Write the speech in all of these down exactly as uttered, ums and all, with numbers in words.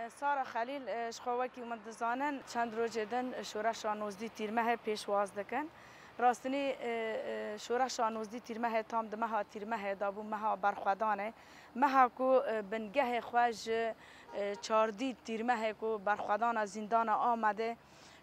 Sara Xelîl, e, ji xwe wekî min dizanin, çend rojê din şoreşa nozdî Tîrmehê pêşwaz dikin. Rastinî, e, e, şoreşa nozdî Tîrmehê tam di meha Tîrmehê de bû, meha berxwedanê. Meha ku, e, bingehê xwe ji, e, çardî Tîrmehê ku berxwedana zîndana Amedê,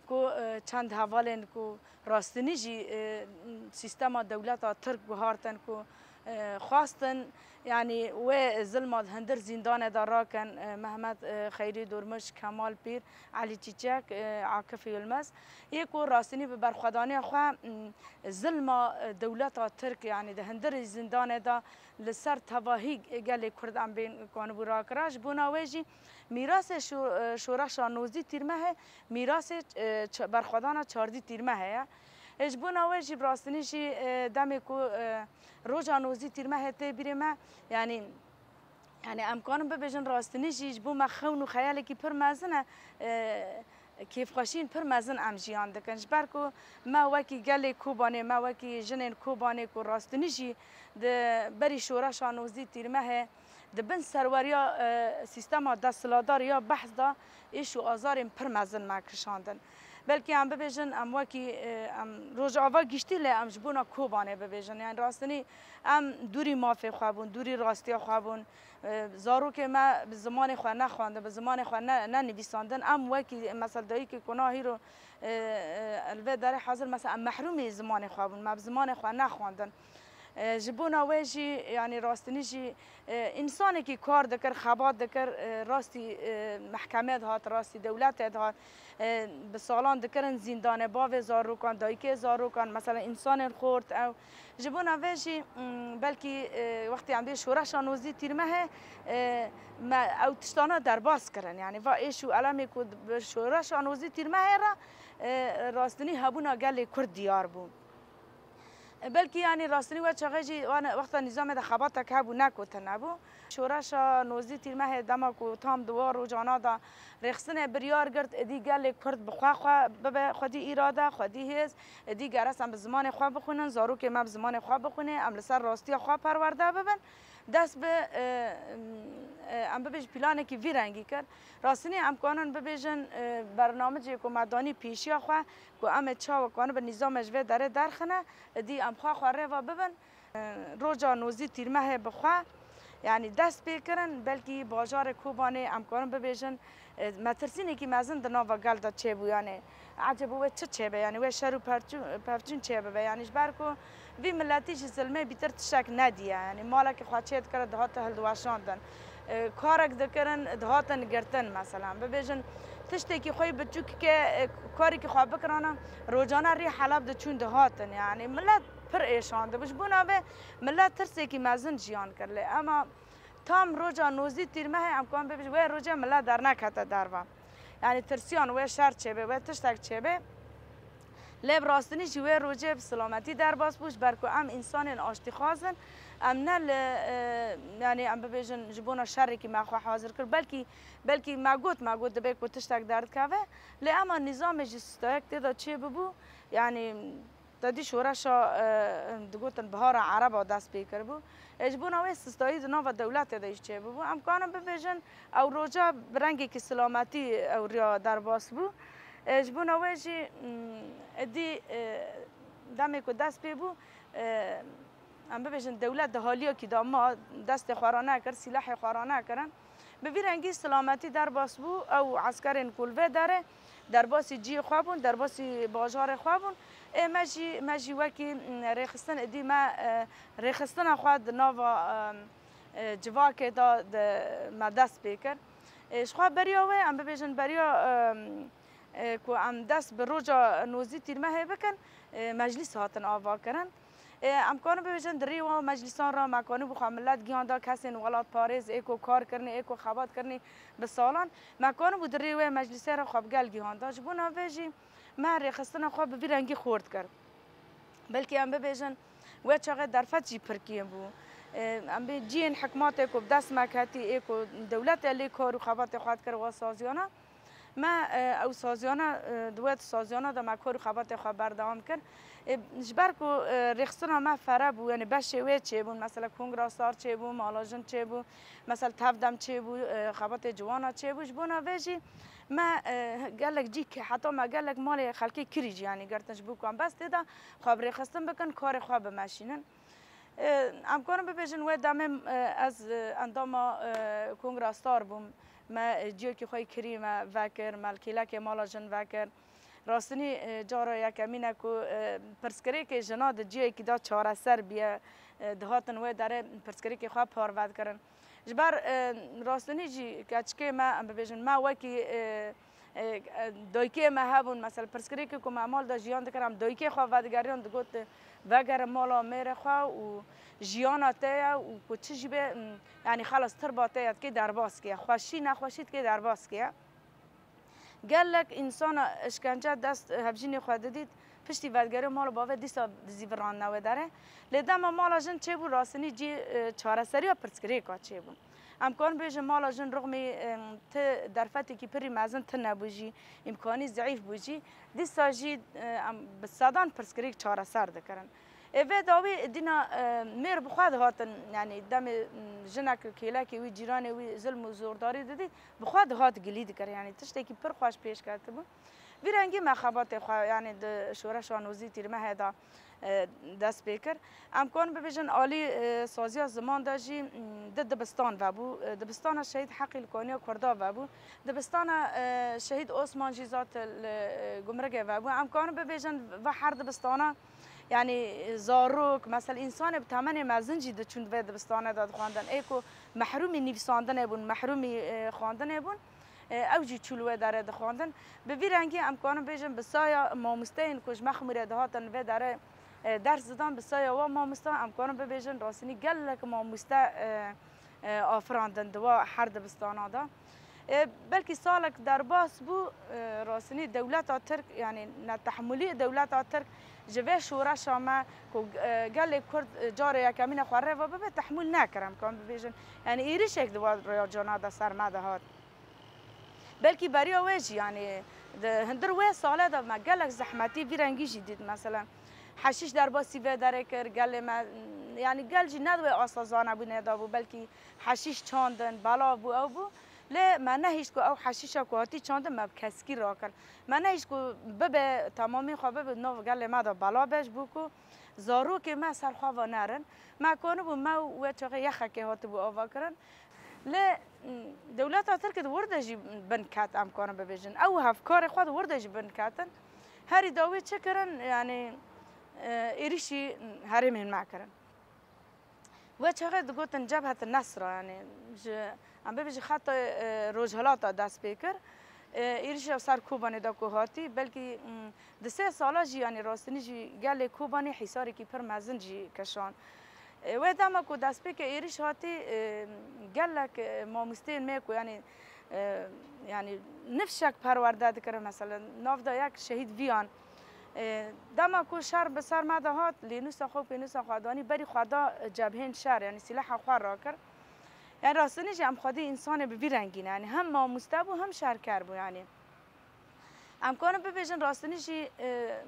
ku, e, çend hevalên ku rastinî jî, e, sîstema dewleta Tirk guhartin ku, e, xwestin, yanî wê zilma di hundir zîndanê de rakin, e, Mehmet, e, Xeyrî Durmuş, Kemal Pîr, Elî Çîçek, e, Akif Yilmaz, yê ku rastinî bi berxwedaniya xwe, m, zilma, e, dewleta Tirk, yanî di hundirê zîndanê de li ser tevahî gelê Kurd em bên kanibû rakira. Ji bona wê jî mîrasê şo-, e, şoreşa nozdî Tîrmehê mîrasê, e, ça-, berxwedana çardî Tîrmehê ye. E, ji bona wê jî bi rastinî jî, e, demê ku, e, roja nozdî Tîrmehê tê bîrê me, yanî, yanî em kanin bibêjin rastinî jî ji bo me xewn û xeyalekî pir mezin e, e, kêfxweşiyên pir mezin em jiyan dikin. Ji ber ku me wekî gelê Kobanê, me wekî jinên Kobanê ku rastinî jî di berî şoreşa nozdî Tîrmehê di bin serweriya, e, sîstema desthilatdar ya behs de êş û azarên pir mezin me kişandin. Belkî em bibêjin, em wekî, e, em Rojava giştî lê em ji bona Kobanê bibêjin. Yanî rastinî em dûrî mafê xwe bûn, dûrî rastiya xwe bûn. E, zarokê me bi zimanê xwe nexwendin, bi zimanê xwe ne, nenivîsandin. Em wekî, mesela dayikê ku na hîro, e, e, li vê derê hazir, mesela em mehrûmî zimanê xwe bûn, me bi zimanê xwe nexwendin. E, ji bona wê jî, yanî rastinî jî, e, însanekî kar dikir, xebat dikir, e, rastî, e, mehkemê dihat, rastî dewletê dihat, e, bi salan dikirin zîndanê bavê zarokan, dayikê zarokan, mesela însanên xort, ew. Ji bona vê jî, m, belkî, e, wextê em bê şoreşa nozdî Tîrmehê, e, me ew tiştana derbas kirin. Yanî va êş û elemê ku bi şoreşa nozdî Tîrmehê re, e, rastinî hebûna gelê Kurd diyar bû. Belkî, yanî, rastinî we çaxê jî, wan-, wexta nîzamê de xebatek hebû, ne ku tune bû. Şoreşa nozdî Tîrmehê dema ku tam di wan rojana de rêxistinê biryar girt, êdî gelê Kurd bi xwe xwe bibe xwedî îrade, xwedî hêz, êdî gerek em bi zimanê xwe bixwînin, zarokê me bi zimanê xwe bixwîne, em li ser rastiya xwe perwerde bibin. Dest bi, e, e, em bibêjin planekî vî rengî kir. Rastinî em kanin bibêjin, e, bernamicê ku me danî pêşiya xwe, ku em ê çawa kanibin nîzamê ji vê derê derxine, êdî em xwe xwe rêva bibin. E, roja nozdî Tîrmehê bi xwe, yanî dest pê kirin, belkî bajarê Kobanê em kanin bibêjin, e, metirsînekî mezin di nava gel de çêbû, yanî ecêb wê çi çêbe, yanî wê şer û perçû-, pevçûn çêbibe, yanî ji ber ku vî miletî ji zilmê bîtir tiştek nediye, yanî malekî xwe çê dikir dihate hildiweşandin. E, karek dikirin, dihatin girtin, mesela. Bibêjin, tiştekî xwe yî biçûkike, e, karekî xwe bikirana, rojane rî Heleb diçûn dihatin. Yanî, millet pir êşan dibû. Ji bona vê millet tirsekî mezin jiyan kir. Lê ema tam roja nozdî Tîrmehê em kan bibêjin, wê rojê millet dernekete derve. Yanî, tirsiyan wê şer çêbe, wê tiştek çêbe. Lê bi rastinî jî wê rojê bi silametî derbas bû, ji ber ku em însanên aştîxwaz in. Em ne li, e, yanî em bibêjin ji bona şerekî me xwe hazir kir. Belkî, belkî me got, me got dibe ku tiştek derdikeve. Lê ema nîzamê jî sistayek tê de çê bibû. Yanî te dî şoreşa, e, digotin bihara Ereba dest pê kiribû. E, ji bona wê sistayî di nava dewletê de jî çê bibû. Em kanin bibêjin, ew roja bi rengekî silametî ew riya derbas bû. E, ji bona wê jî, mm, êdî, e, demê ku dest pê bû, e, em bibêjin dewlet di haliyekî de ma, destê xwe ra nekir, sîlehê xwe ra nekirin. Bi vî rengî silametî derbas bû, ew eskerên ku li vê derê derbasî cihê xwe bûn, derbasî bajarê xwe bûn. Ê me jî, me jî wekî, mm, rêxistin êdî me, e, rêxistina xwe di nava, e, e, civakê de, de me dest pê kir. E, ji xwe beriya wê, em bibêjin beriya, e, e, ku em dest bi roja nozdî Tîrmehê bikin, e, meclîs hatin avakirin. E, em kanin bibêjin di rê wan meclîsan re me kanî bi xwe millet gihanda kesên welatparêz, ê ku kar kirinê, ê ku xebat kirinê bi salan, me kanî bû di rê wê meclîsê re xwe bi gel gihanda. Ji bona vê jî me rêxistina xwe bi vî rengî xurt kir. Belkî em bibêjin, wê çaxê derfet jî pir kêm bû. Ê, em bê cihên hikmatê ku bi dest me ketî, ê ku dewletê lê kar û xebatê xwe dikir, wa saziyana, Me, e, ew saziyana, e, di wê saziyana de me kor û xebatê xwe berdewam kir. E, ji ber ku, e, rêxistina me fere bû, yanî beşê wê çêbûn, mesela Kongra Star çêbû, Mala Jin çêbû, mesela Tevdem çêbû, e, xebatê ciwana çêbû. Ji bona vê jî me, e, gelek cî ke-, heta me gelek malê xelkê kirî jî, yanî girtin ji bo ku em bes tê de xwe bi rêxistin bikin, karê xwe bimeşînin. E, em karin bibêjin wê demê, e, ez, e, endama, e, Kongra Star bûm. Me, e, ciyekî xwe yî kirî me vekir, me li kêlekê Mala Jin vekir. Rastinî, e, cara yekemîn e ku, e, pirsgirêkê jina di ciyekî de çareser biye, e, dihatin wê derê pirsgirêkê xwe parve dikirin. Ji ber, e, rastinî jî keçikê me, em bibêjin, me wekî, e, e, e, dayikê me hebûn, mesela pirsgirêkê ku me mal de jiyan dikir, em dayikê xwe vedigeriyan, digot, "Vegere mala mêrê xwe û jiyana te ye û ku çi jî bê, m, yanî xelas tirba te ye, dikê derbas kiye. Xweşî nexweşî dikê derbas kiye." Gelek însana îşkence dest hevjînê xwe didît, piştî vedigeriya mal û bavê dîsa dizîvirandine wê derê. Lê dema Mala Jin çêbû, rastinî cî, e, çareseriya pirsgirêka çêbû. Em karin bêjin Mala Jin rixmî, e, ti derfetekî pirî mezin tune bû jî, îmkanî zeîf bû jî, dîsa jî, e, em bi sedan pirsgirêk çareser dikirin. Ê vê dawî dîna, e, mêr bi xwe dihatin, yanî demê, m, jinek, kêlekê wî, cîranê wî zilm û zordarî didît, bi xwe dihat gilî dikir. Yanî tiştekî pir xweş pêş ketibû. Vî rengî me xebatê xwe, yanî di şoreşa nozî Tîrmehê de, e, dest pê kir. Em karin bibêjin alî, e, saziya ziman de jî, m, di dibistan vebû. E, dibistana Şehîd Heqî li Konya Kurda vebû. Dibistana, e, Şehîd Osman jî zat li, e, Gumrigê vebû. Em karin bibêjin va her dibistana, yanî zarok, mesela însanê bi temenê mezin jî diçûn di vê dibistane de dixwendin. Ê ku mehrûmî nivîsandinê bûn, mehrûmî, e, xwendinê bûn, e, ew jî çû li wê derê dixwendin. Bi vî rengî em karin bêjin bi saya mamosteyên ku ji Mexmûrê dihatin li vê derê, e, ders didan, bi saya wan mamosta em karin bibêjin rastinî gelek mamoste, e, e, afirandin di wa her dibistana de. E, belkî salek derbas bû, e, rastinî dewleta Tirk, yanî netehmûlî dewleta Tirk ji vê şoreşa me ku, e, gelê Kurd, e, carê yekemîn e xwe rêva bibe, tehmûl nekir, em karin bibêjin. Yanî êrişek di wa rêya cana de ser me de hat. Belkî beriya wê jî, yanî di hundir wê sale de me gelek zehmetî vî rengî jî dît. Meselen, heşîş derbasî vê derê kir, gelê me, yanî gel jî ne di wê asta zanebûnê de bû, belkî heşîş çandin, belav bû, ew bû. Lê me nehişt ku ew heşîşa ku hatî çandin me bi keskî rakir. Me nehişt ku bibe, temamî xwe bibe nav gelê me de belav be, ji bo ku zarokê me ser xwe ve nerin. Me konibû me û wê çaxê yexekê hatibû ava kirin. Lê, m, dewleta Tirk di wir de jî bin ket, em karin bibêjin. Ew hevkarê xwe di wir de jî bin ketin. Herî dawî çi kirin? Yanî, e, êrîşî herêmên me kirin. Wê çaxê digotin Cebhet Nesra, yanî ji, em bibêjin xeta, e, Rojhilata dest pê kir. E, êrîşa ser Kobanê de ku hatî, belkî, m, di sê sala jî, yanî rastinî jî gelê Kobanê hîsarekî pir mezin jî kişand. E, wê dema ku destpêkê êrîş hatî, e, gelek, e, mamosteyên me ku, yanî, e, yanî nifşek perwerde dikirin, mesela, nav de yek şehîd viyan. E, dema ku şer bi ser me de hat, lênûsa xwe û pênûsa xwe danî, berî xwe da cebhên şer, yanî sîleha xwe rakir. Yanî rastinî jî em xwedî însanê bi vî rengî ne, yanî hem mamoste bû, hem şerker bû, yanî. Em karin bibêjin rastinî jî, e,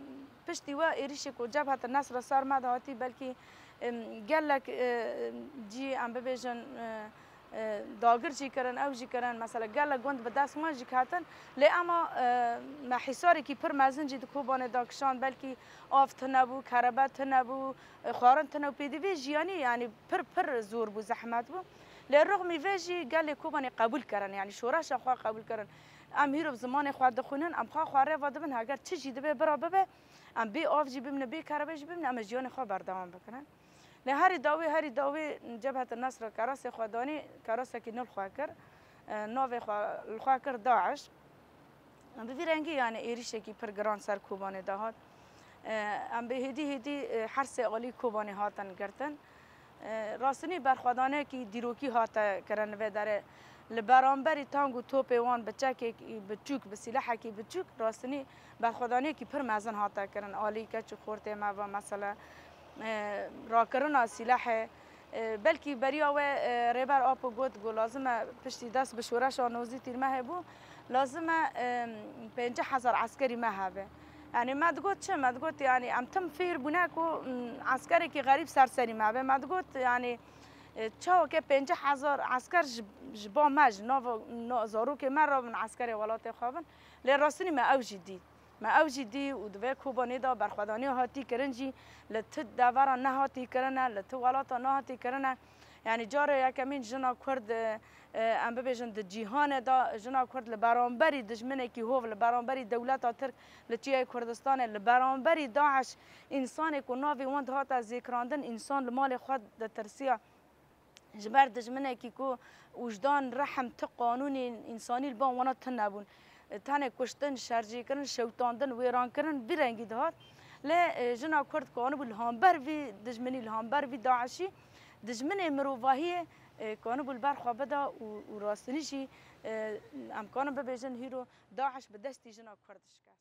piştî we êrîşê ku Cebhet Nesra ser me de hatî, belkî, em, gelek, e, cî em bibêjin, e, e, dagir jî kirin, ew jî kirin, mesela gelek gund bi dest me jî ketin. Lê ema, e, me hîsarekî pir mezin jî di Kobanê de kişand, belkî av tune bû, kerebe tune bû, e, xwarin tune bû, pêdivê jiyanî, yanî pir, pir zor bû, zehmet bû. Lê rixmî vê jî gelê Kobanê qebûl kirin, yanî şoreşa xwe qebûl kirin. Em hîro bi zimanê xwe dixwînin, em xwe xwe rêva dibin, heger çi jî dibe bira bibe, em bê av jî bimînin, bê kerebe jî bimînin, em ê jiyanê xwe berdewam bikirin. Lê herî dawî, herî dawî Cebhet Nesra kerasê xwe danî, kerasekî nû li xwe kir. E, navê xwe li xwe kir DAIŞ. Bi vî rengî, yanî êrîşekî pir giran ser Kobanê de hat. E, em bi hêdî hêdî, e, her sê alî Kobanê hatin girtin. E, rastinî berxwedaniyekî dîrokî hate kirin li vê derê. Li beramberî tang û topê wan bi çekekî biçûk, bi sîlehekî biçûk, rastinî berxwedaniyekî pir mezin hate kirin. Alî keç û xortê me ve, mesela, e, rakirina sîlehê, E, belkî beriya we, e, Rêber Apo got ku lazim e piştî dest bi şoreşa nozî tîrmehê bû, lazim e, e, pêncî hezar eskerî me hebe. Yanî me digot çi? Me digot, yanî em tim fîr bûne ku, m, eskerekî xerîb ser serî me be. Me digot, yanî, e, çawa ke pêncî hezar esker ji, ji ba me, ji nava, na-, zarokê me rabin eskerê welatê xwe bin. Lê rastînî me ew jî dît. Me ew jî dî û di vê Kobanê de berxwedaniya hatî kirin jî li ti devera nehatî kirine, li ti welata nehatî kirine. Yanî carê yekemîn jina Kurd, e, e, em bibêjin di cîhanê de jina Kurd li beramberî dijminekî hov, li beramberî dewleta Tirk li Çiyayê Kurdistanê, li beramberî DAIŞ, însanê ku navê wan dihate zêkirandin, însan li malê xwe ditirsiya. Ji ber dijminekî ku wijdan, rehm, ti qanûnê însanî li ba wana tune bûn. Tenê kuştin, şerjêkirin, şewitandin, wêrankirin vî rengî dihat. Lê, e, jina Kurd kanibû li hember vî dijminî, li hember vî DAIŞî, dijminê mirovahiyê, e, kanibû li ber xwe bida û, û rastînî jî, e, em kanin bibêjin hîro DAIŞ bi destî jina Kurd şikest.